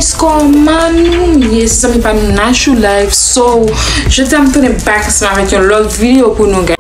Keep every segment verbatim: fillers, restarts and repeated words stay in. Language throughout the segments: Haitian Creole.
Kòman nou ye, zanmi pa nou Nachou Life? So, jodi a m tounen back ansanm avèk yon lòt videyo pou nou, guys.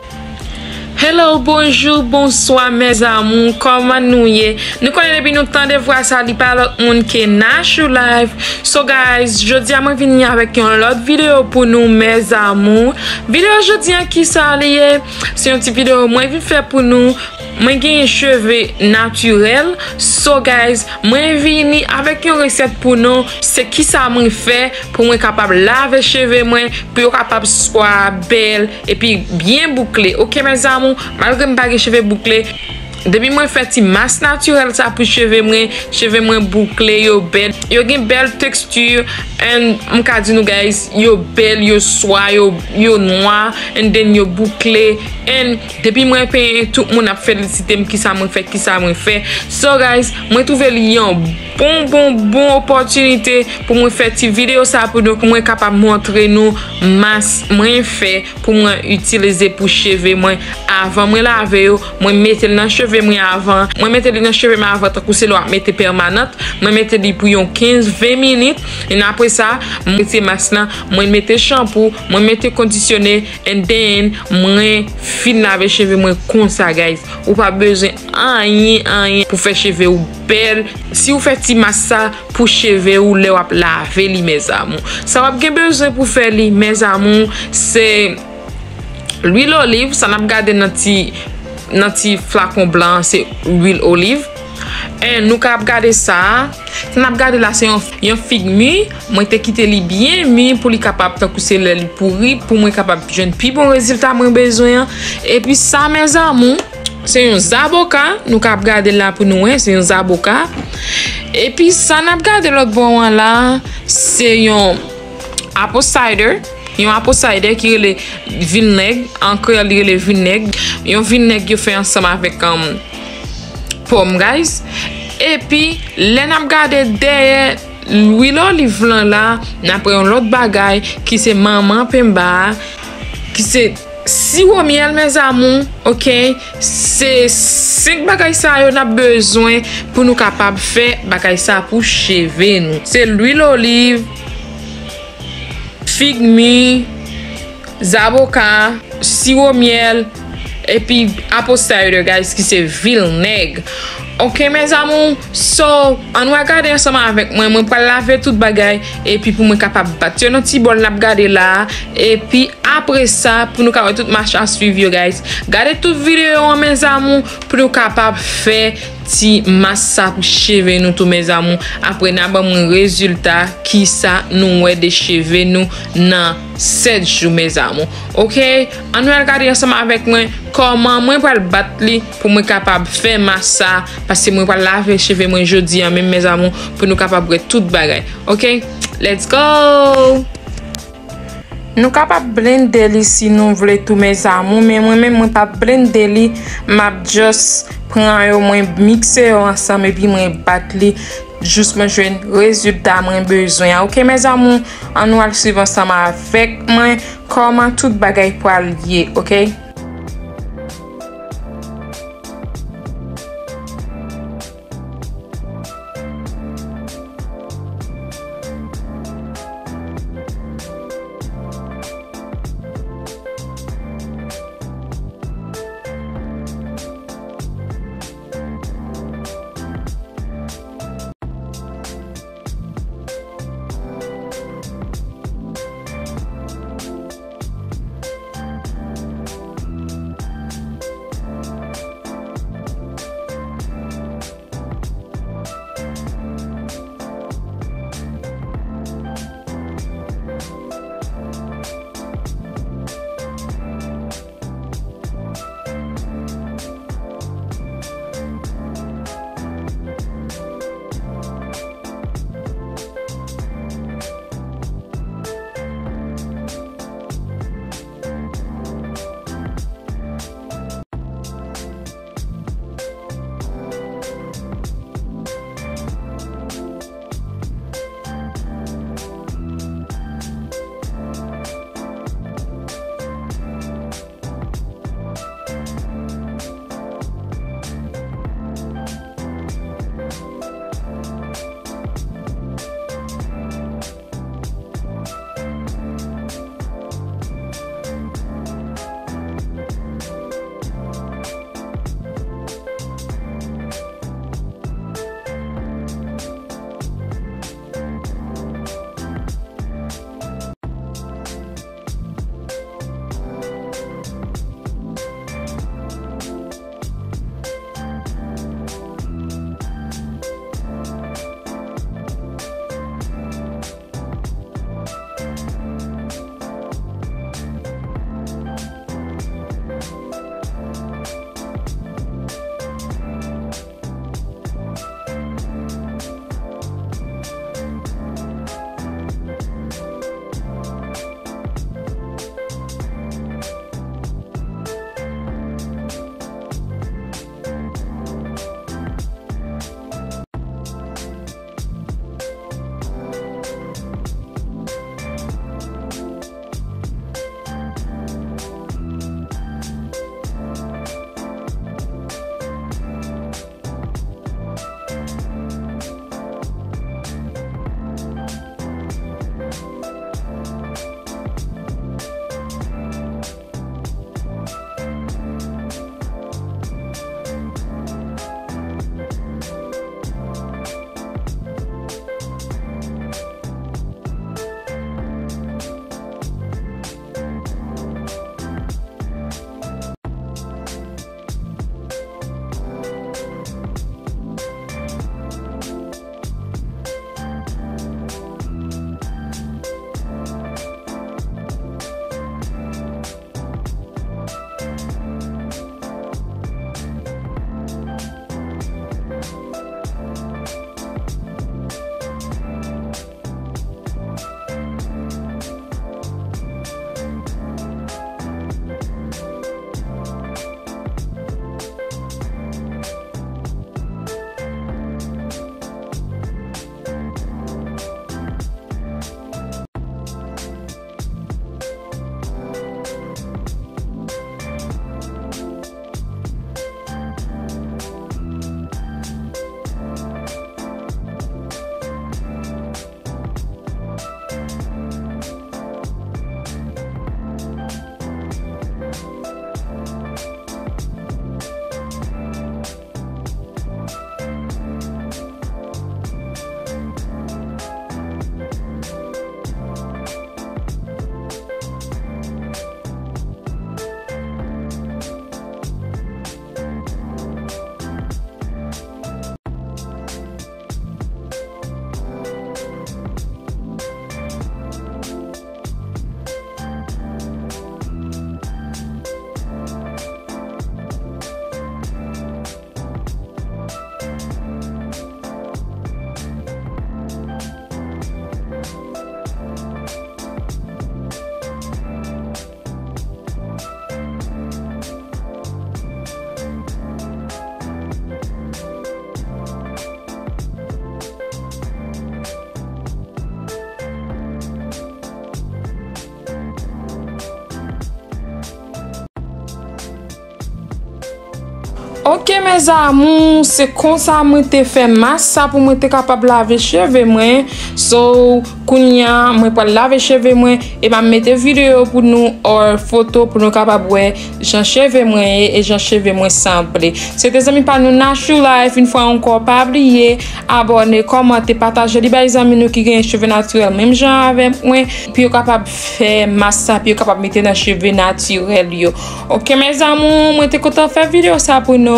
Hello, bonjou, bonswa, mes amours. Kòman nou ye? Nou konnen depi nou tande vwa sa, li pa lòt moun ke Nachou Life. So, guys, jodi a mwen vini avèk yon lòt videyo pou nou, mes amours. Videyo jodi a, kisa li ye? Se yon ti videyo mwen vin fè pou nou. Mwen genyen cheve natirèl. So, guys, mwen vini avèk yon resèt pou nou. Se kisa mwen fè pou mwen kapab lave cheve mwen, pou yo kapab swa bèl, epi byen boukle. Oke, mes amours, malgre m pa gen cheve boukle, depi mwen fè ti mas natirèl sa pou cheve mwen, cheve mwen boukle, yo bèl, yo gen bèl teksti, and m ka di nou, guys, yo bèl, yo swa, yo, yo nwa, and then yo boukle, and depi mwen penyen, tout moun ap felisite m, kisa mwen fè, kisa mwen fè. So, guys, mwen twouve li yon bon, bon, bon opòtinite pou mwen fè ti videyo sa pou nou, pou mwen kapab montre nou mas mwen fè pou mwen itilize pou cheve mwen. Avan mwen lave yo, mwen mete l nan cheve mwen avan. Mwen mete li nan cheve mwen avan, tankou se lè w ap mete pèmanant. Mwen mete li pou yon kenz, ven minit. E apre sa, mwen retire mas lan, mwen mete chanpou, mwen mete kondisyonè, and then mwen fin lave cheve mwen konsa, guys. Ou pa bezwen anyen, anyen pou fè cheve w bèl. Si w fè ti mas sa pou cheve w lè w ap lave li, mes amours. Sa w ap gen bezwen pou fè li, mes amours, se lwil oliv, sa n ap gade nan ti, nan ti flakon blan an, se lwil oliv. And nou ka ap gade sa. Sa n ap gade la, se yon, yon fig mi. Mwen te kite li byen mi pou li kapab, tankou se lè li pouri, pou mwen kapab jwenn pi bon rezilta mwen bezwen an. Epi sa, mes amours, se yon zaboka. Nou ka ap gade la pou nou wè, se yon zaboka. Epi sa n ap gade lòt bò an la, se yon apple cider. Yon apple cider ki rele vinèg. An kreyòl, li rele vinèg. Yon vinèg yo fè ansanm avèk, um, pòm, guys. Epi, lè n ap gade dèyè lwil oliv lan la, n ap wè yon lòt bagay ki se manman penba a, ki se siwo myèl, mes amours, oke? Se senk bagay sa yo n ap bezwen pou nou kapab fè bagay sa pou cheve nou. Se lwil oliv, fig mi, zaboka, siwo myèl, epi apple cider, guys, ki se vinèg. Oke, mes amours, so, ann al gade ansanm avèk mwen. Mwen pral lave tout bagay, epi pou mwen kapab bat yo nan ti bòl n ap gade la a, epi apre sa, pou nou ka wè tout mach a swiv yo, guys. Gade tout videyo an, mes amours, pou nou kapab fè ti mas sa pou cheve nou tou, mes amours. Apre, n a ban mwen rezilta kisa nou wè de cheve nou nan sèt jou, mes amours. Oke? Ann al gade ansanm avèk mwen kòman mwen pral bat li pou mwen kapab fè mas sa, paske mwen pral lave cheve mwen jodi a menm, mes amours, pou nou kapab wè tout bagay. Oke? Let's go! Nou kapab blende li si nou vle tou, mes amours, men mwen menm mwen p ap blende li, m ap just pran yo, mwen mikse yo ansanm epi mwen bat li jis mwen jwenn rezilta mwen bezwen an. Oke, mes amours, ann al swiv ansanm avèk mwen kòman tout bagay pral ye, oke? Ok, mes amours, se konsa mwen te fè mas sa pou mwen te kapab lave cheve mwen. So, kounye a, mwen pral lave cheve mwen e m ap mete videyo pou nou, or foto pou nou kapab wè jan cheve mwen ye e jan cheve mwen sanble. Se te zanmi pa nou Nash Life, yon fwa ankò, pa bliye abòne, kòmante, pataje li bay zanmi nou ki gen cheve natirèl menm jan avè mwen, pou yo kapab fè mas sa, pou yo kapab mete nan cheve natirèl yo. Ok, mes amours, mwen te kontan fè videyo sa pou nou.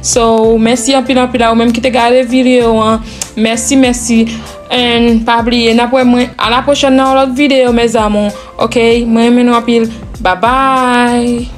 So, mèsi anpil anpil a ou menm ki te gade videyo an. Mèsi, mèsi. And pa bliye, n ap wè mwen a la pwochèn nan yon lòt videyo, mes amours. Ok, mwen renmen nou anpil. Bye bye.